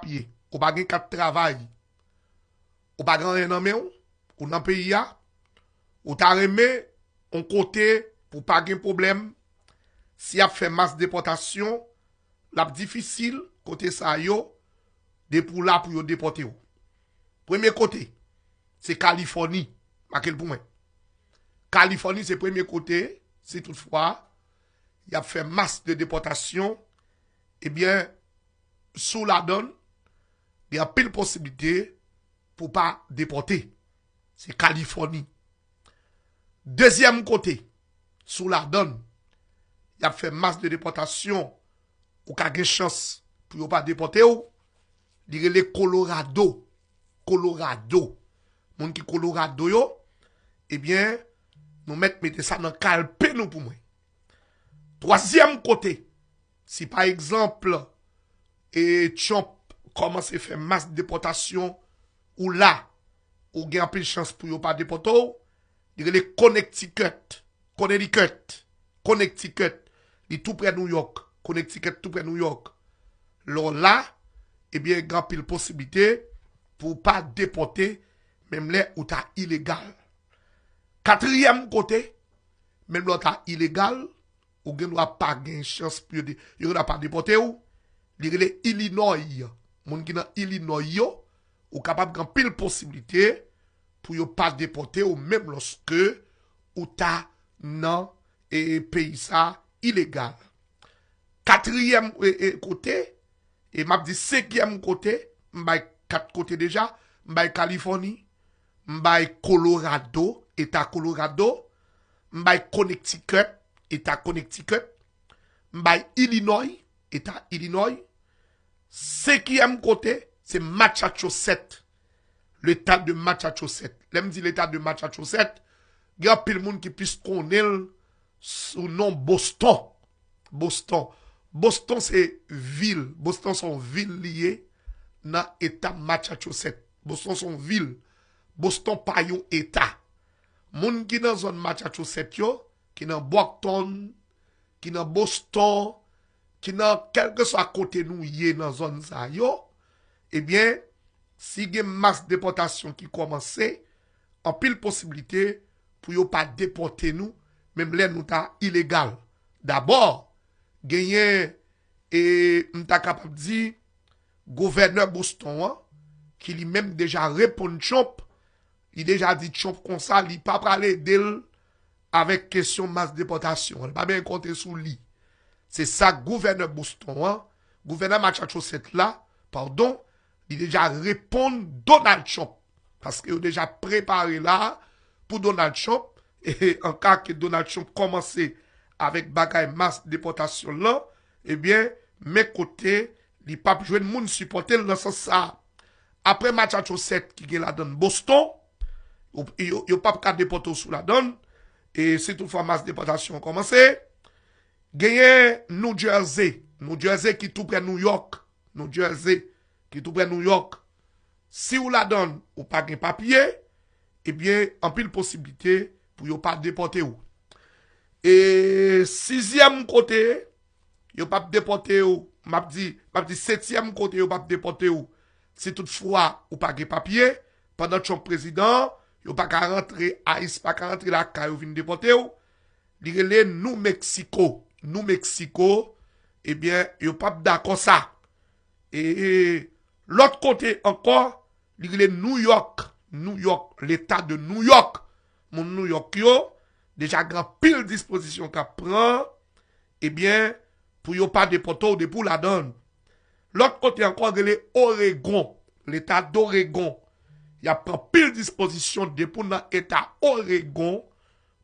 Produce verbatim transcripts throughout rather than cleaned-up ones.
papye, ou pa gen kat travay, ou pa gen anyen nan men w, ou nan peyi a, ou ta renmen yon kote pou pa gen pwoblèm, si y ap fè mas depòtasyon, l ap difisil kote sa yo, depi w la pou yo depòte w. Premye kote, se Kalifòni. Make l pou mwen. Kalifòni se premye kote, si toutfwa y ap fè mas de depòtasyon, ebyen, si w ladan l, gen anpil posiblite pou w pa depòte. Se Kalifòni. Dezyèm kote, si w ladan l, y ap fè mas de depòtasyon, ou ka gen chans pou yo pa depòte w, li rele Kolorado. Kolorado. Moun ki Kolorado yo, ebyen, nou mèt mete sa nan kalpe nou pou mwen. Twazyèm kote, si pa egzanp, e Trump kòmanse fè mas depòtasyon, ou la, ou gen anpil chans pou yo pa depòte w, li rele Connecticut. Connecticut. Connecticut. Li tou prè New York. Connecticut tou prè New York. Lè w la, ebyen, gen anpil posiblite pou w pa depòte, menm lè ou ta ilegal. Katriyèm kote, menm lè w ta ilegal, ou gen dwa pa gen chans pou yo de-, yo gen dwa pa depòte w. Li rele Illinois. Moun ki nan Illinois yo, ou kapab gen anpil posiblite pou yo pa depòte w, menm lòske ou ta nan, e, peyi sa ilegal. Katriyèm, e, e, kote, e m ap di senkyèm kote, m bay kat kote deja, m bay Kalifòni, m bay Kolorado, eta Kolorado, m bay Connecticut, eta Connecticut, m bay Illinois, eta Illinois, senkyèm kote, se Massachusetts, leta de Massachusetts. Lè m di leta de Massachusetts, gen anpil moun ki plis konnen l sou non Boston. Boston. Boston se vil. Boston se yon vil li ye nan eta Massachusetts. Boston se yon vil. Boston pa yon eta. Moun ki nan zòn Massachusetts yo, ki nan Brockton, ki nan Boston, ki nan kèlkeswa kote nou ye nan zòn sa yo, ebyen, si gen mas depòtasyon ki kòmanse, anpil posiblite pou yo pa depòte nou, menm lè nou ta ilegal. Dabò, genyen, e m ta kapab di, gouvènè Boston an, ki li menm deja reponn Trump, li deja di Trump konsa, li pa pral ede l avèk kesyon mas depòtasyon an. Li pa bezwen konte sou li. Se sa gouvènè Boston an, gouvènè Massachusetts la, padon, li deja reponn Donald Trump. Paske yo deja prepare la pou Donald Trump. E an ka ke Donald Trump kòmanse avèk bagay mas depòtasyon lan, ebyen, men kote li p ap jwenn moun sipòte l nan sans sa a. Apre Massachusetts ki gen ladan l Boston, yo, yo, yo p ap ka depòte w sou ladan l, e si toutfwa mas depòtasyon an kòmanse, genyen New Jersey, New Jersey ki tou prè New York, New Jersey ki tou prè New York. Si w ladan l, ou pa gen papye, ebyen, anpil posiblite pou yo pa depòte w. E sizyèm kote, yo p ap depòte w, m ap di, m ap di setyèm kote yo p ap depòte w, si toutfwa ou pa gen papye, pandan Trump prezidan, yo pa ka rantre, ICE pa ka rantre lakay ou vin depòte w, li rele New Mexico. New Mexico, ebyen, yo p ap dakò sa. E, e lòt kote ankò, li rele New York. New York, leta de New York. Moun New York yo, deja gen anpil dispozisyon k ap pran, ebyen, pou yo pa depòte w depi w ladan l. Lòt kote ankò, rele Oregon, leta d'Oregon. Y ap pran pil dispozisyon depi w nan eta Oregon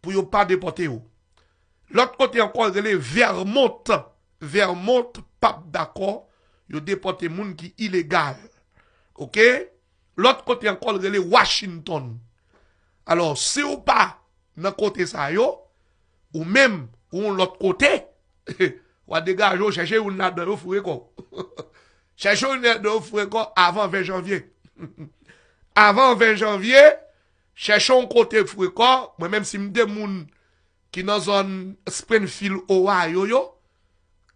pou yo pa depòte w. Lòt kote ankò, rele Vermont. Vermont p ap dakò yo depòte moun ki ilegal. Oke? Lòt kote ankò, l rele Washington. Alò, si w pa nan kote sa yo, ou menm, ou yon lòt kote, w a degaje w, chèche youn ladan yo, foure kò w. Chèche youn ladan yo, foure kò w avan ven janvye. Avan ven janvye, chèche yon kote foure kò w. Mwen menm, si m te moun ki nan zòn Springfield, Ohio yo,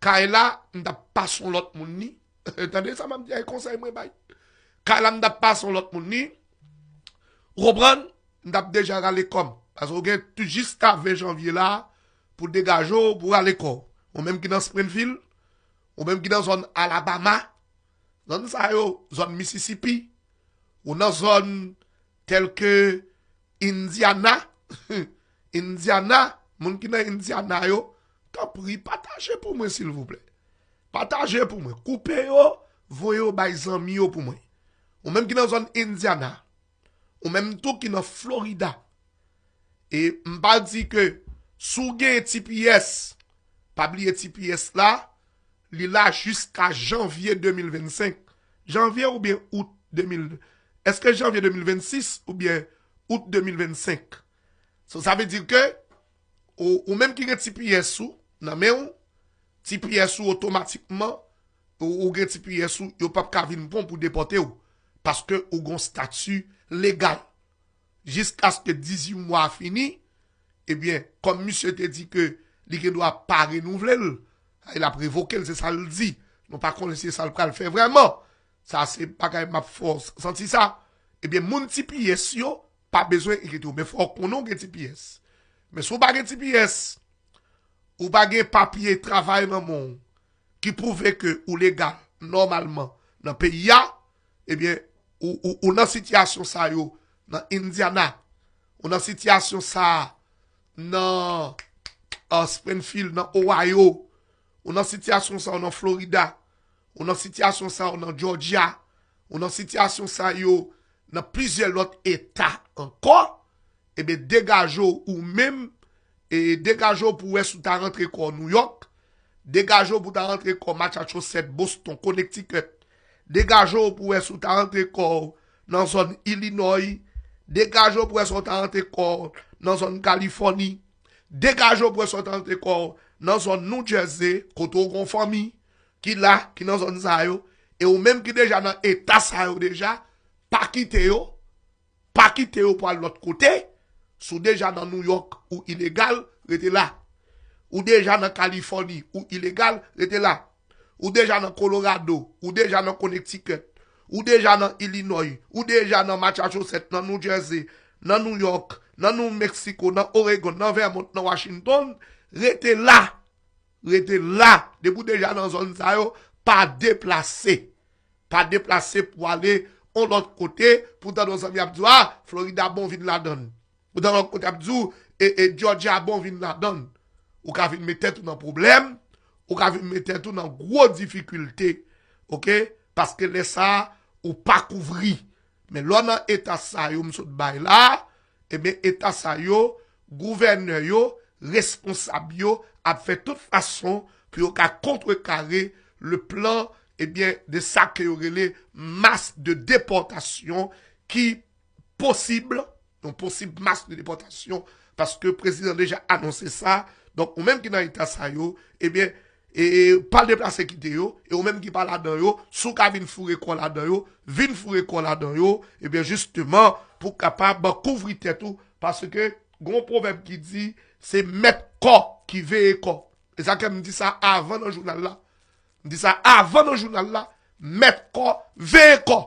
kay la, m t ap pase yon lòt moun li. Tande sa m ap di a, e konsèy mwen bay. Kay la m t ap pase yon lòt moun li. Ou konprann? M t ap deja rale kò m. Paske ou gen tou jiska ven janvye la pou degaje w, pou rale kò w. Ou menm ki nan Springfield, ou menm ki nan zòn Alabama, zòn sa yo, zòn Mississippi, ou nan zòn tèlke Indiana, Indiana, moun ki nan Indiana yo, tanpri, pataje pou mwen, silvouplè. Pataje pou mwen. Koupe yo, voye yo bay zanmi yo pou mwen. Ou menm ki nan zòn Indiana, ou menm tou ki nan Florida. E m pa di ke si w gen T P S, pa bliye T P S la, li la jiska janvye de mil vennsenk. Janvye oubyen out de mil, èske janvye de mil vennsis oubyen out de mil vennsenk? So, sa vle di ke ou, ou menm ki gen T P S ou nan men w, T P S ou otomatikman, ou, ou gen T P S ou, yo p ap ka vin pran w pou depòte w, paske ou gon stati legal. Jiskaske dizuit mwa a fini, ebyen, kòm misye te di ke li gen dwa pa renouvle l, l ap revoke l, se sa l di. Nou pa konnen si se sa l pral fè vrèman. Sa se bagay m ap fè w santi sa. Ebyen, moun T P S yo pa bezwen enkyete w, men fò w konnen w gen T P S. Men si w pa gen T P S, ou pa gen papye travay nan men w ki pwouve ke ou legal nòmalman nan peyi a, ebyen, ou, ou, ou nan sitiyasyon sa yo nan Indiana, ou nan sitiyasyon sa a nan uh, Springfield, nan Ohio, ou nan sitiyasyon sa yo nan Florida, ou nan sitiyasyon sa yo nan Georgia, ou nan sitiyasyon sa yo nan plizyè lòt eta ankò, ebyen, degaje w ou menm, e degaje w pou wè si w ta rantre kò w New York, degaje w pou w ta rantre kò w Massachusetts, Boston, Connecticut, degaje w pou w wè si w ta rantre kò w nan zòn Illinois, degaje w pou w wè si w ta rantre kò w nan zòn Kalifòni, degaje w pou w wè si w ta rantre kò w nan zòn New Jersey, kote w gon fanmi ki la, ki nan zòn sa yo, e ou menm ki deja nan eta sa yo deja, pa kite yo, pa kite yo pou al lòt kote. Si w deja nan New York, ou ilegal, rete la. Ou deja nan Kalifòni, ou ilegal, rete la. Ou deja nan Colorado, ou deja nan Connecticut, ou deja nan Illinois, ou deja nan Massachusetts, nan New Jersey, nan New York, nan New Mexico, nan Oregon, nan Vermont, nan Washington, rete la. Rete la. Depi w deja nan zòn sa yo, pa deplase. Pa deplase pou ale yon lòt kote, pou tande yon zanmi ap di w, a, Florida bon vin ladann. Ou tande lòt kote ap di w, e, e Georgia bon vin ladann. Ou ka vin met tèt ou nan pwoblèm, ou ka vin met tèt ou nan gwo difikilte. Oke? Paske lè sa a, ou pa kouvri. Men lè w nan eta sa yo m sot bay la, ebyen, eta sa yo, gouvènè yo, responsab yo ap fè tout fason pou yo ka kontrekare le plan, ebyen, de sa ke yo rele mas de depòtasyon ki posib, yon posib mas de depòtasyon, paske prezidan deja anonse sa. Donk, ou menm ki nan eta sa yo, ebyen, e, e, pa deplase kite yo, e ou menm ki pa ladan yo, si w ka vin foure kò w ladan yo, vin foure kò w ladan yo, ebyen, jisteman, pou w kapab kouvri tèt ou, paske gon pwovèb ki di, se mèt kò ki veye kò. E sa ke m di sa avan nan jounal la. M di sa avan nan jounal la, mèt kò, veye kò.